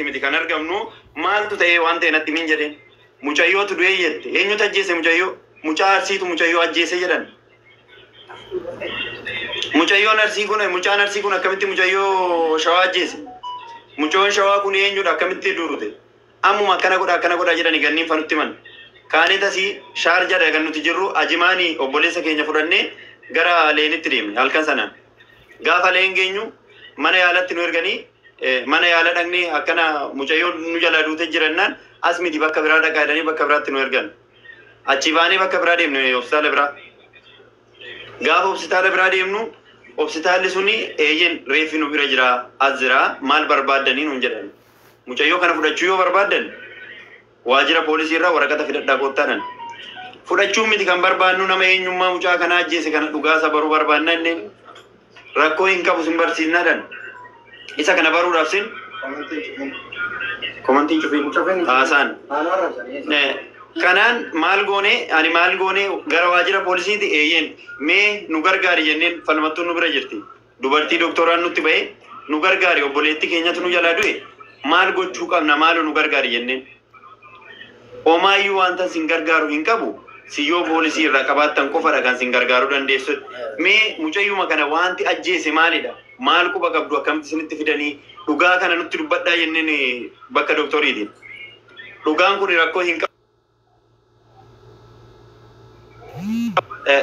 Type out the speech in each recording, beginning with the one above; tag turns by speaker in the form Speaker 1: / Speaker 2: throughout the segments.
Speaker 1: Miti kan argamnu maaltu ta'ee waan ta'e natti min jedheen. Mucayyootu du'ee jette. Eenyutu ajjeese mucayyoo? Mucaa Arsiitu mucayyoo ajjeese jedhan. Mucayyoon Arsii kun, mucaan Arsii kun akkamitti mucayyoo Shawaa ajjeese? Mucayyoon Shawaa kun eenyudha, akkamitti duute? Ammuma akkana godha, akkana godha jedhani ganniin fanutti himan. Kaanee tasii Shaarjaadha kan nuti jirru. Ajimaanii obboleessa keenya fudhannee gara Leenitti deemne halkan sanaan. Gaafa Leen geenyu mana yaalatti nu erganii, mana yaala dhaqnee akkana mucayyoon nu jalaa duute jirannaan, as miti, bakka biraa dhaqaa jedhanii bakka biraatti nu ergan. Achi baanee bakka biraa deemne, hospitaala biraa. Gaafa hospitaala biraa deemnu hospitaalli suni eeyyen, reeffi nu bira jira, as jira, maal barbaaddanii nuun jedhan. Mucayyoo kana fudhachuu yoo barbaaddan waajjira poolisii irraa waraqata fidadhaa koottaadhan. Fudhachuu miti kan barbaannu, nama eenyummaa mucaa kanaa ajjeese kana dhugaasa baruu barbaanna inneen. Rakkoo hin qabu, sin barsiisnaadhan. Isa kana baruudhaaf sin komantiin cufin haasaan. Kanaan maal goone, ani maal goone, gara waajjira poolisiiti eeyyeen mee nu gargaari jenneen. Falmattuun nu bira jirti. Dubartii doktoraan nutti ba'e, nu gargaari, obboleetti keenyatu nu jalaa du'e, maal gochuu qabna, maaloo nu gargaari jenneen. Homaayyuu wanta sin gargaaru hin qabu, siyyoo poolisii irraa qabaattan qofadha kan sin gargaaruu dandeessu. Mee mucayyuma kana wanti ajjeese maalidha? Maal quba qabdu? Akkamitti isinitti fidanii? Dhugaa kana nutti dubbadhaa jenneen bakka doktoriitiin. Dhugaan kun rakkoo hin qabu.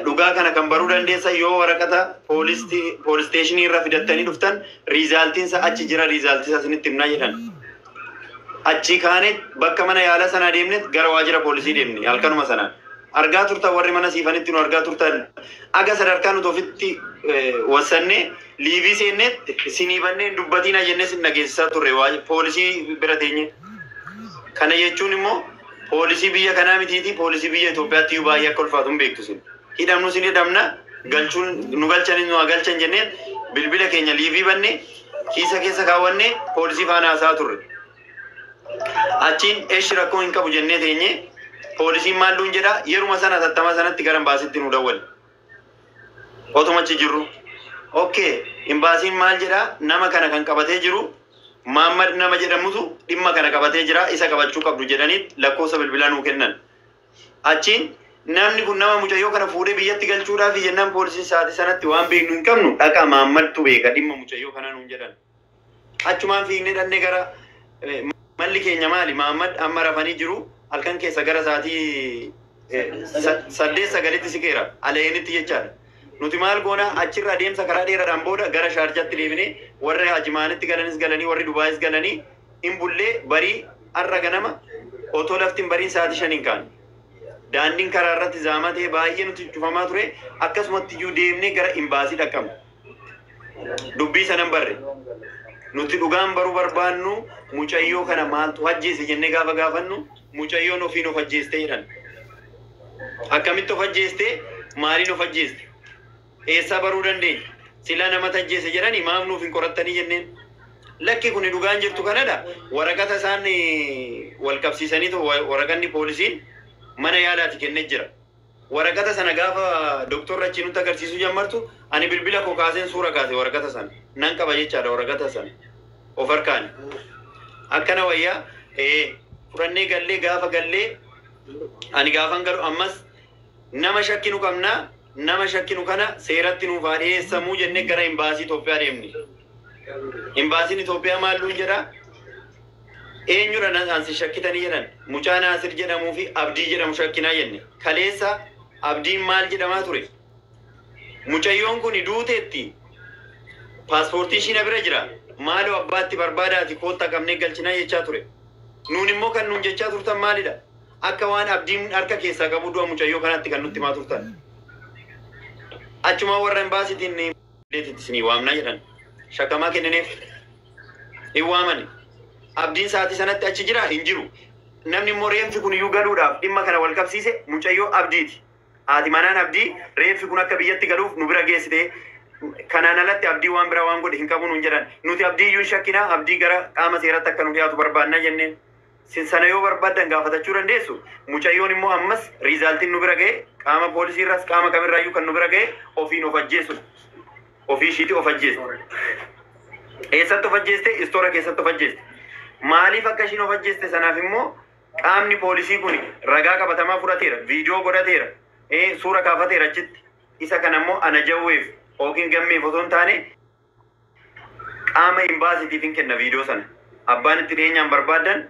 Speaker 1: Dhugaa kana kan baruu dandeessan yoo waraqata poolis station irra fidattanii dhuftan, resultiin isaa achi jira, resultii isaa isinitti himnaa jedhan. Achi kaanee bakka mana yaala sanaa deemne, gara waajjira poolisii deemne halkanuma sanaan. Argaa turtan, warri mana siifanitti nu argaa turtan, aga sadarkaa nuti ofitti wassannee live seennee sinii bannee dubbatiina jennee sin dhageessisaa turre poolisii bira teenye. Kana jechuun immoo poolisii biyya kanaa mitiiti, poolisii biyya Itoophiyaatti iyyuu baay'ee akka ulfaatu hin beektu sin. Hidhamnu sin hidhamna, galchuun nu galchanis nu haa galchan jennee bilbila keenya live bannee kiisa keessa kaawwannee poolisii faana haasaa turre. Achiin eeshi rakkoo hin qabu jennee teenye. Poolisiin maalluun jedha, yeruma sana tattama sanatti gara imbaasitti nu dawwale. Otuma achi jirru. Okay, imbaasiin maal jedha? Nama kana kan qabatee jiru Maammad nama jedhamutu dhimma kana qabatee jira, isa qabachuu qabdu jedhanii lakkoofsa bilbilaa nuu kennan. Achiin namni kun nama mucayyoo kana fuudhee biyyatti galchuudhaaf jennaan, poolisiin sa'aatii sanatti waan beeknu hin qabnu, dhaqaa, Maammadtu beeka dhimma mucayyoo kana nuun jedhan. Achumaan fiignee dhannee gara malli keenya maali? Maammad amma rafanii jiru, halkan keessa gara sa'aatii 8 9tti siqeera Aleenitti jechaadha. Nuti maal goona, achirra adeemsa karaa dheeraadhaan booda gara Shaarjatti deebinee, warri Ajimaanitti galanis galanii, warri Dubaayis galanii hin bullee, barii har'a ganama otoo lafti hin bariin sa'aatii 5n kaane. Daandiin karaa irratti zaamaa ta'e baay'ee nuti cufamaa ture, akkasumatti iyyuu deemnee gara imbaasii dhaqqabne. Dubbii sanan barre. Nuti dhugaan baruu barbaannu mucayyoo kana maaltu ajjeese jennee gaafa gaafannu, mucayyoon ofiin of ajjeeste jedhan. Akkamitti of ajjeeste? Maaliin of ajjeeste? Eessaa baruu dandeenya? Silaa namatu ajjeese jedhanii maaf nuuf hin qorattanii jenneen. Lakki, kuni dhugaan jirtu kanadha. Waraqata isaan wal qabsiisaniitu waraqanni poolisiin mana yaalaati kennee jira. Waraqata sana gaafa doktorri achi nutti agarsiisuu jammartu, ani bilbila koo kaaseen suura kaase waraqata sana. Nan qaba jechaadha waraqata sana. Of harkaani. Akkana wayyaa fudhannee gallee. Gaafa gallee, ani gaafan galu ammas nama shakkinu qabna, nama shakkinu kana seeratti nuuf haa dhiyeessamuu jennee gara imbaasii Itoophiyaa deemne. Imbaasiin Itoophiyaa maal nuun jedha? Eenyudha ansi shakkitanii jedhan. Mucaa Naasir jedhamuu fi Abdii jedhamu shakkinaa jenne. Kaleessa Abdiin maal jedhamaa ture? Mucayyoon kun duuteetti, paaspoortii ishii na bira jira. Maaloo abbaatti barbaadaati koottaa qabnee galchinaa jechaa ture. Nuun immoo kan nuun jechaa turtan maalidha? Akka waan Abdiin harka keessaa qabu du'a mucayyoo kanaatti kan nutti himaa turtan. Achumaa warra imbaasiitiin isinii waamnaa jedhan. Shakkamaa kennineef hin waamani. Abdiin sa'aatii sanatti achi jira hin jiru. Namni immoo reenfi kun iyyuu galuudhaaf dhimma kana wal qabsiise mucayyoo Abdiiti. Haati manaan Abdii reenfi kun akka biyyatti galuuf nu bira geessite. Kanaan alatti Abdii waan biraa waan godhe hin qabu nuun jedhan. Nuti Abdii iyyuu hin shakkinaa, Abdii gara qaama seeratti akka nu dhiyaatu barbaannaa jenneen. Sin sana yoo barbaaddan gaafatachuu dandeessu. Mucayyoon immoo ammas resultiin nu bira ga'e, qaama poolisii irraas qaama kamirraayyuu kan nu bira ga'e, ofiin of ajjeesudha. Ofii ishiiti of ajjeeste. Eessatti of ajjeeste? Istoora keessatti of ajjeeste. Maaliif akka ishiin of ajjeeste sanaaf immoo qaamni poolisii kun ragaa qabatamaa fudhateera, viidiyoo godhateera, suura kaafateera achitti. Isa kana immoo ana jawweef yookiin gammeef osoo hin taane qaama imbaasiitiif hin kenna viidiyoo sana. Abbaan itti dhiyeenyaan barbaadan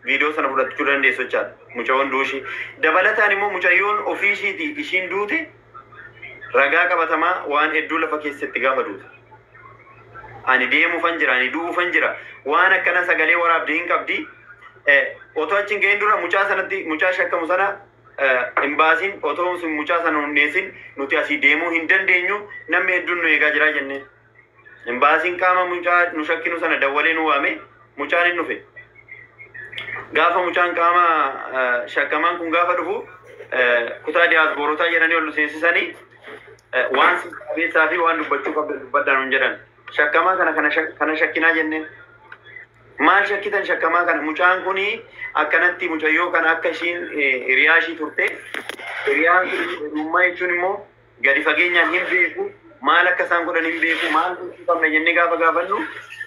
Speaker 1: viidiyoo sana fudhachuu dandeessu jechaadha. Mucayyoon duushii. Dabalataan immoo mucayyoon ofii ishiitii ishiin duute ragaa qabatamaa waan hedduu lafa keessatti gaafa duute. Ani deemuufan jira, ani du'uufan jira. Waan akkana sagalee waraabdee hin qabdi. Otoo achi hin gahin dura mucaa sanatti, mucaa shakkamu sana imbaasiin otoo sun mucaa sana hundeessin nuti asii deemuu hin dandeenyu, namni hedduun nu eegaa jira jennee. Imbaasiin qaama mucaa nu shakkinu sana dawwalee nu waame, mucaan hin dhufe. Gaafa mucaan qaama shakkamaan kun gaafa dhufu kutaa diyaaspoorotaa jedhanii ol nu seensisanii waan qabeessaa fi waan dubbachuu qabdan dubbadhaa nuun jedhan. Shakkamaa kana kana shakkinaa jenneen. Maal shakkitan shakkamaa kana? Mucaan kuni akkanatti mucayyoo kana akka ishiin hiriyaa ishii turte, hiriyaan kun hiriyummaa jechuun immoo gadi fageenyaan hin beeku, maal akka isaan godhan hin beeku, maal gochuu qabna jennee gaafa gaafannu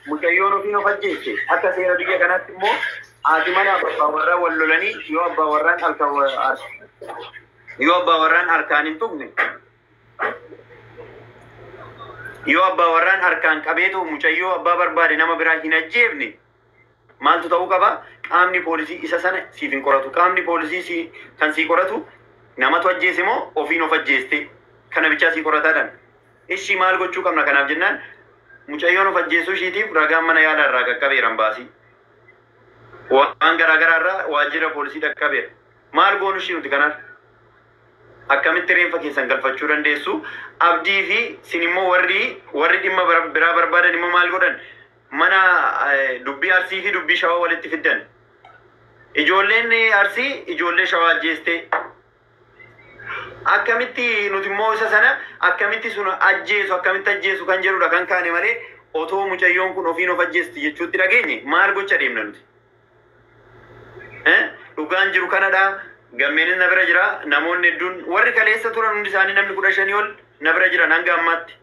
Speaker 1: mucayyoon ofiin of ajjeeste. Akka seera biyya kanaatti immoo haati manaa fi abbaa warraa wal lolanii yoo abbaa warraan harkaan hin tuqne, yoo abbaa warraan harkaan qabeetu mucayyoo abbaa barbaade nama biraa hin ajjeefne, maaltu ta'uu qaba? Qaamni poolisii isa sana siif hin qoratu. Qaamni poolisii si kan sii qoratu namatu ajjeese moo ofiin of ajjeeste kana bichaa sii qorataadhaan. Ishii maal gochuu qabna kanaaf jennaan, mucayyoon of ajjeesuu ishiitiif ragaan mana yaalaa irraa qaqqabeera baasii. Waan garaa garaa irraa waajjira poolisii dhaqqabeera. Maal goonu ishii nuti kanaaf? Akkamitti reenfa keessan galfachuu dandeessu? Abdii fi sin immoo warri dhimma biraa barbaadan immoo maal godhan? Mana dubbii Arsii fi dubbii Shawaa walitti fiddan. Ijoolleen Arsii ijoollee Shawaa ajjeeste. Akkamitti nuti immoo isa sana akkamitti sun ajjeesu, akkamitti ajjeesu kan jedhudha kan kaane malee otoo mucayyoon kun ofiin of ajjeesti jechuutti dhageenye maal gocha deemna nuti? Dhugaan jiru kanadha. Gammeenis na bira jira. Namoonni hedduun warri kaleessa turan hundi isaanii namni 15 ol na bira jiran hanga ammaatti.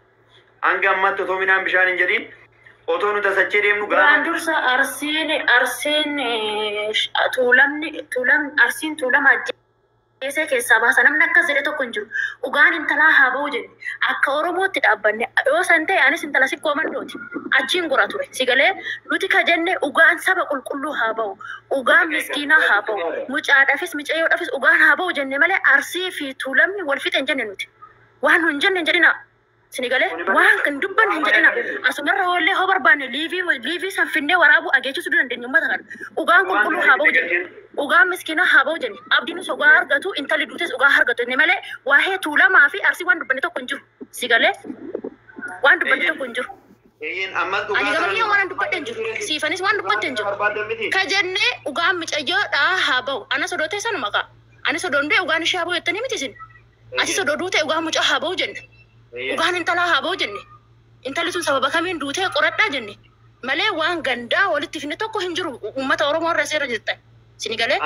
Speaker 1: Hanga ammaatti otoo midhaan bishaan hin jedhiin otoo nuti asachee deemnu
Speaker 2: Duraan
Speaker 1: gaafa
Speaker 2: dursa Arsiin tuulamni tuulam Arsiin tuulama ajjeesee keessaa baasa namni akkas jedhe tokko hin jiru. Dhugaan intalaa haa ba'u jenne akka Oromootti dhaabbanne. Yoo san ta'e anis intala sikkoo mandooti. Achiin gora ture. Si galee nuti ka jenne dhugaan saba qulqulluu haa ba'u. Dhugaan miskiinaa haa ba'u. Mucaadhaafis mucayyoodhaafis dhugaan haa ba'u jenne malee Arsii fi tuulamni wal fixe hin jenne nuti. Waan nu hin jenne hin jedhina. Sini galee waan hin dubbanne hin jedhina. Asumarra oollee hoo barbaanne live san finnee waraabuu ageechisuu dandeenya uummata kana. Dhugaan qulqulluu haa ba'u jenne. Dhugaan miskiinaa haa ba'u jenne. Abdiinis dhugaa argatu, intalli duutes dhugaa argatu jenne malee waa'ee tuulamaa fi Arsii waan dubbanne tokko hin jiru. Si galee waan dubbanne tokko hin jiru.
Speaker 1: Eeyyeen, ammas dhugaa
Speaker 2: Ani
Speaker 1: sana
Speaker 2: gama kiyya waan dubbadhe hin jiru. Siifanis waan dubbatte hin jiru.
Speaker 1: barbaadan miti.
Speaker 2: Ka jennee dhugaan mucayyoodhaa haa ba'u. Ana sodootee sanuma kaa. Ani sodoon du'e dhugaan ishee haa ba'u jettanii miti isin. Ati sodoo duute dhugaan mucaa haa ba'u jenne. Dhugaan intalaa haa ba'u jenne. Intalli sun sababa kamiin duutee qoradhaa jenne. Malee waan gandaa walitti finne tokko hin jiru. Uummata Oromoo irra seera jettan. Sini galee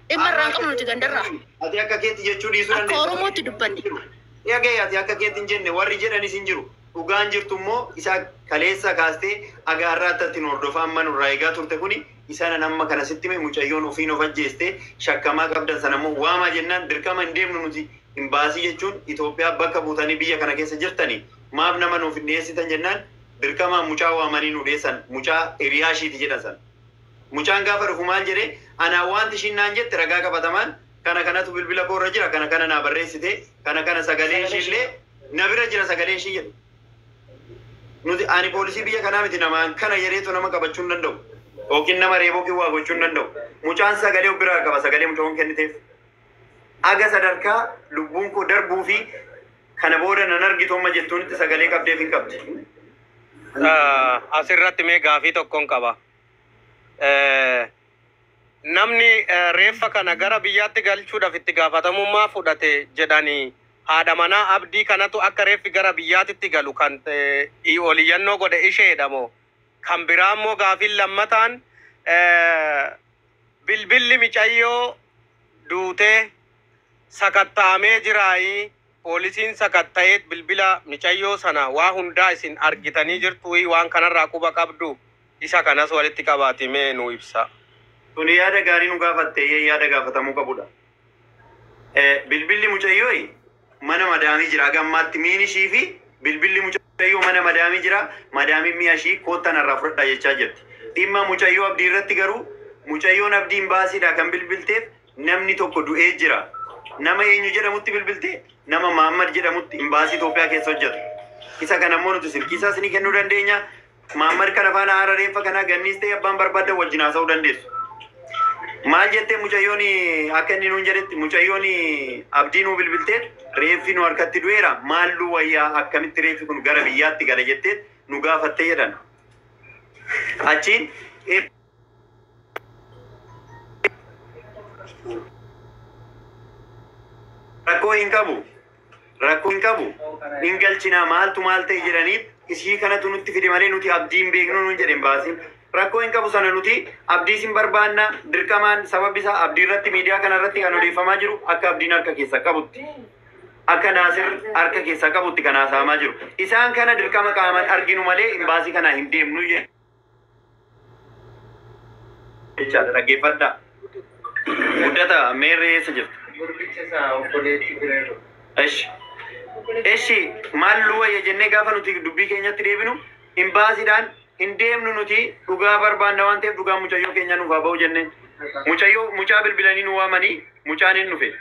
Speaker 2: dhimma irraa hin qabnu nuti gandarraa.
Speaker 1: Ati akka keetti jechuu dhiisuu
Speaker 2: Akka
Speaker 1: dandeessa.
Speaker 2: Oromootti dubbanne.
Speaker 1: Dhaga'e, ati akka keetti hin jenne, warri jedhanis hin jiru. Dhugaan jirtu immoo isa kaleessa kaastee agaarraa ittiin hordofaa amma nurraa eegaa turte kuni isa nama kana sitti hime. Mucayyoon ofiin of ajjeeste, shakkamaa qabdan sana immoo waamaa jennaan dirqama hin deemnu nuti. Imbaasii jechuun Itoophiyaa bakka buutanii biyya kana keessa jirtanii maaf nama nuuf hin dhiyeessitan jennaan dirqamaan mucaa waamanii nu dhiyeessan, mucaa hiriyaa ishiiti jedhan sana. Mucaan gaafa dhufu maal jedhee? Anaa wanti ishiin naan jette ragaa qabatamaan kana kanatu bilbila koo irra jira, kana kana naa barreessite, kana kana sagaleen ishiillee na bira jira sagaleen ishii jedhe. Nuti ani poolisii biyya kanaa miti, namaan kana jedheetu nama qabachuu hin danda'u. Yookiin nama reeboo yookiin waa gochuu hin danda'u. Mucaan sagalee of biraa qaba, sagalee mucaan kenniteef. Aga sadarkaa lubbuun koo darbuu fi kana booda nan argitu amma jettuunitti sagalee qabdeef hin qabdi.
Speaker 3: Asirratti mee gaafii tokkoon qaba. Namni reeffa kana gara biyyaatti galchuudhaaf itti gaafatamummaa fudhate jedhanii haadha manaa Abdii kanatu akka reeffi gara biyyaatitti galu kan oliyyannoo godhe isheedha moo? Kan biraa immoo gaafiin lammataan bilbilli micayyoo duutee sakatta'amee jiraayii, poolisiin sakatta'ee bilbila micayyoo sana waa hundaa isin argitanii jirtu, waan kanarraa quba qabdu Isa kanas walitti qabaati mee nu ibsa.
Speaker 1: Tuni yaada gaarii nu gaafatte, yaada gaafatamuu qabudha. Bilbilli mucayyoo mana madaamii jira. Gammaatti miin ishii fi bilbilli mucayyoo mana madaamii jira. Madaamiin mi'a ishii koottan irraa fudhadhaa jechaa jirti. Dhimma mucayyoo Abdii irratti garuu mucayyoon Abdiin baasiidha kan bilbilteef namni tokko du'ee jira. Nama eenyu jedhamutti bilbilte? Nama Mahammad jedhamutti imbaasii Itoophiyaa keessa hojjetu. Isa kana immoo nuti silkii isaas ni kennuu dandeenya. Mahammad kana faana haara reeffa kanaa ganniis ta'e abbaan barbaadan wajjin haasa'uu dandeessu. Maal jettee mucayyoon akka inni nuun jedhetti mucayyoon Abdii nuu bilbiltee reeffi nu harkatti du'eera maalluu wayyaa akkamitti reeffi kun gara biyyaatti gala jettee nu gaafattee jedhan. Achiin rakkoo hin qabu. Rakkoo hin qabu. Hin galchinaa maaltu maal ta'e jedhanii ishii kanatu nutti fide malee nuti Abdii hin beeknu nuun jedhen baasin. Rakkoo hin qabu sana nuti Abdii sin barbaanna dirqamaan sababbi isaa Abdii irratti miidiyaa kana irratti kan odeeffamaa jiru akka Abdiin harka keessa qabutti. Akka Naasir harka keessa qabutti kan haasa'amaa jiru. Isaan kana dirqama qaamaan arginu malee imbaasii kana hin deemnu jechaadha. Dhaggeeffadhaa. Guddata meerree eessa jirtu? Eshi. Eshi maal lu wayya jennee gaafa nuti dubbii keenyatti deebinu imbaasiidhaan hin deemnu nuti dhugaa barbaanna waan ta'eef dhugaa mucayyoo keenya nuuf haa ba'u jenneen. Mucayyoo mucaa bilbilanii nu waamanii mucaan hin dhufe.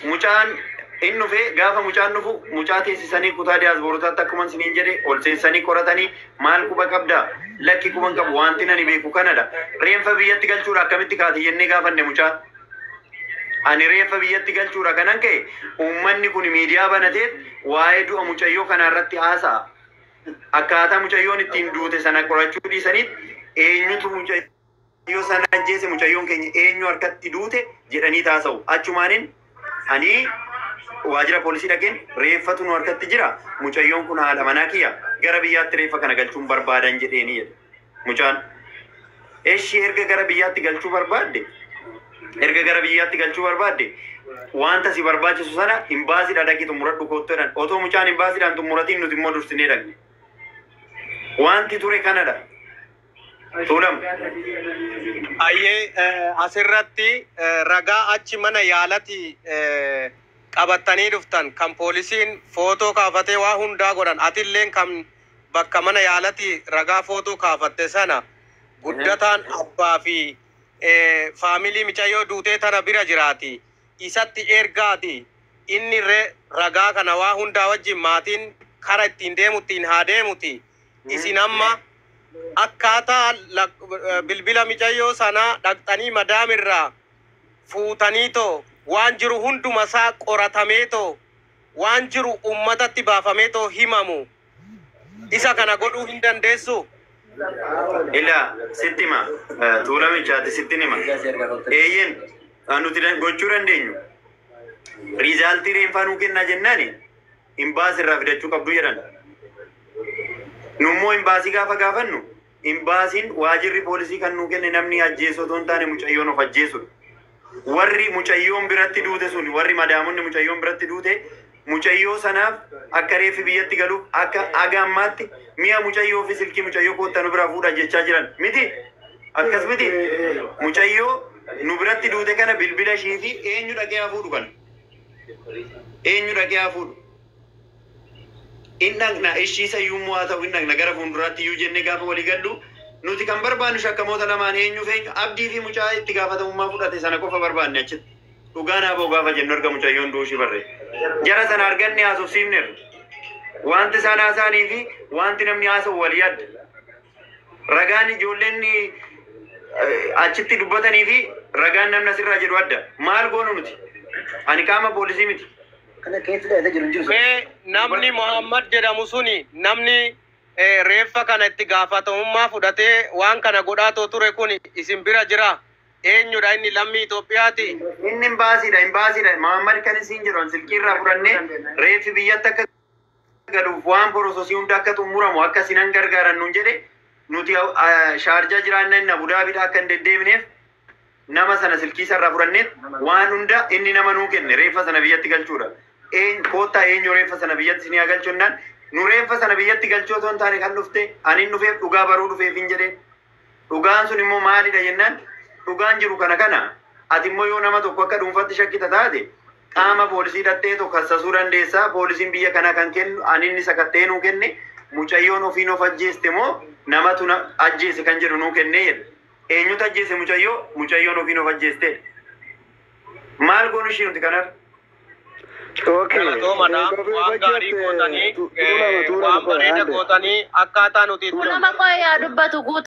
Speaker 1: Mucaan hin dhufe gaafa mucaan dhufu mucaa teessisanii kutaa diyaasboorotaatti akkuma isiniin jedhe ol seensanii qoratanii maal quba qabdaa lakki quban qabu wanti ani beeku kanadha. Reenfa biyyatti galchuudha akkamitti kaate jennee gaafanne mucaa. Ani reeffa biyyatti galchuudha kanan ka'e uummanni kun miidiyaa banateet waa'ee du'a mucayyoo kana irratti haasa'a. Akkaataa mucayyoon ittiin duute sana qorachuu dhiisaniit eenyutu mucayyoo sana ajjeese mucayyoon keenya eenyu harkatti duute jedhanii taasa'u. Achumaanin ani waajjira poolisii dhaqeen reeffatu nu harkatti jira mucayyoon kun haadha manaa kiyya gara biyyaatti reeffa kana galchuun barbaadan jedheeni jedhe. Mucaan eshi erga gara biyyaatti galchuu barbaadde erga gara biyyaatti galchuu barbaadde wanta si barbaachisu sana imbaasiidha dhaqii xumuradhu kottu jedhan. Otoo mucaan imbaasiidhaan xumuratiin nuti immoo dursinee dhaqne. Wanti ture kanadha. Tuulama.
Speaker 3: Ayyee asirratti ragaa achi mana yaalati qabatanii dhuftan kan poolisiin footoo kaafatee waa hundaa godhan atilleen kan bakka mana yaalati ragaa footoo kaafatte sana guddataan abbaa fi faamilii mucayyoo duutee tana bira jiraati. Isatti ergaati. Inni ragaa kana waa hundaa wajjin maatiin kara ittiin deemu ittiin haa deemuti. Isin amma akkaataa bilbila mucayyoo sanaa dhaqxanii madaamirraa fuutanii too waan jiru hunduma isaa qoratamee too waan jiru ummatatti baafamee too himamu. Isa kana godhuu hin dandeessu.
Speaker 1: Ila sitti hima tuulamichaati sitti hima. Eeyyen nuti gochuu dandeenyu. Riizaaltii reenfaa nuu kennaa jennaani imbaasii irraa fidachuu qabdu jedhan. Nummoo imbaasii gaafa gaafannu imbaasiin waajirri poolisii kan nuu kenne namni ajjeesu otoo hin taane mucayyoon of ajjeesudha. Warri mucayyoon biratti duute sun warri madaamonni mucayyoon biratti duute mucayyoo sanaaf akka reeffi biyyatti galuuf akka aga ammaatti mi'a mucayyoo fi silkii mucayyoo koottaa nu biraa fuudha jechaa jiran miti. Akkas miti. Mucayyoo nu biratti duute kana bilbila ishii fi eenyu dhaqee haa fuudhu kana? Eenyu dhaqee haa fuudhu? In dhaqna ishii isa iyyuu haa ta'u in dhaqna gara fuulduraatti iyyuu jennee gaafa walii gallu nuti kan barbaannu shakkamoota lamaan eenyu fi eenyu Abdii fi mucaa itti gaafatamummaa fudhate sana qofa barbaanne achitti. Dhugaa naa ba'u gaafa jennu erga mucayyoon duushii barree. Jara sana arganne haasofsiifneerra. Wanti isaan haasa'anii fi wanti namni haasa'u walii adda. Ragaan ijoolleen achitti dubbatanii fi ragaan namni asirraa jedhu adda. Maal goonu nuti? Ani qaama poolisii miti.
Speaker 3: Mee namni Muhammad jedhamu suni namni reeffa kana itti gaafatamummaa fudhatee waan kana godhaatoo ture kun isin bira jira. Eenyudha inni lammii Itoophiyaati?
Speaker 1: Inni imbaasiidha, imbaasiidha. Muhammad kan isin jedhu an silkii irraa fudhannee reeffi biyyatti akka galuuf waan porososii hunda akka xumuramu akka isinan gargaaran nuun jedhe nuti shaarjaa jiraanna inni Abudaabiidha akka hin deddeebineef nama sana silkii isarraa fudhannee waan hunda inni nama nuu kenne reeffa sana biyyatti galchuudha. Koottaa eenyu reeffa sana biyyatti isinii haa galchu jennaan nu reeffa sana biyyatti galchuu osoo hin taane kan dhufte ani dhufeef dhugaa baruu dhufeef hin jedheen. Dhugaan sun immoo maalidha jennaan dhugaan jiru kana kana ati immoo yoo nama tokko akka dhuunfaatti shakkita taate qaama poolisii dhattee tokko kassasuu dandeessaa. Poolisiin biyya kanaa kan kennu ani inni sakattee nuu kenne mucayyoon ofiin of ajjeeste moo namatu na ajjeese kan jedhu nuu kennee jedha. Eenyutu ajjeese mucayyoo? Mucayyoon ofiin of ajjeesteedha. Maal goonu ishii nuti kanaaf?
Speaker 4: Okay.
Speaker 3: Galatoomadha. Waan gaarii gootanii,
Speaker 4: Tuulama
Speaker 3: waan
Speaker 4: tuulama
Speaker 3: bareeda gootanii akkaataa nuti
Speaker 2: Tuulama qo'ee yaa dubbatu guutuu.